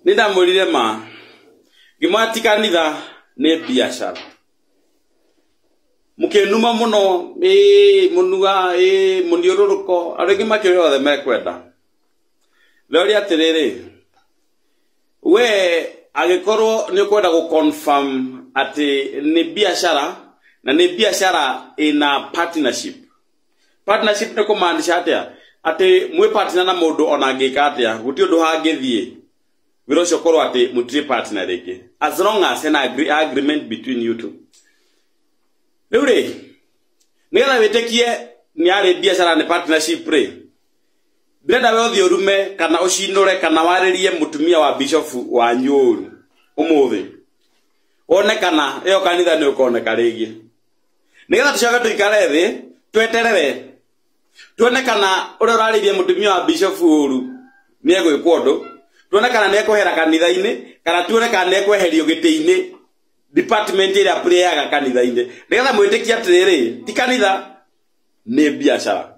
Nĩ ndamwĩrire ma ngĩmwĩra ti kanitha nĩ biacara. Mũkĩnuma mũno, ĩĩ mũnua, ĩĩ mũniũrũrũko, andũ aingĩ makĩũria othe mekwenda. Ndoria atĩrĩrĩ, we angĩkorwo nĩ ũkwenda gũ confirm atĩ nĩ biacara na nĩ biacara ĩna partnership. Partnership nĩ kũmaanisha atĩa? Atĩ mwĩ partner na mũndũ ona angĩka atĩa, gũtirĩ ũndũ hangĩthiĩ wĩra ũcio ũkorwo atĩ mũtirĩ partner rĩngĩ, as long as hena agreement between you two. Rĩu rĩ, nĩgetha wĩtĩkie nĩ yarĩ biacara nĩ partnership rĩ, ndĩrenda we ũthiĩ ũrume kana ũcinũre kana warĩrie mũtumia wa bishofu wanyu ũru ũmũthĩ, wone kana ĩyo kanitha nĩ ũkoneka rĩngĩ, nĩgetha tũcoke tũikare thĩ tweterere tuone kana ũrĩa ũrarĩirie mũtumia wa bishofu ũru nĩ egwĩkwo ũndũ, tuone kana nĩ ekwehera kanitha-inĩ, kana tuone kana nĩ ekweherio gĩtĩ-inĩ department ĩrĩa prayaga kanitha-inĩ, nĩgetha mwĩtĩkie atĩrĩrĩ, ti kanitha nĩ biacara.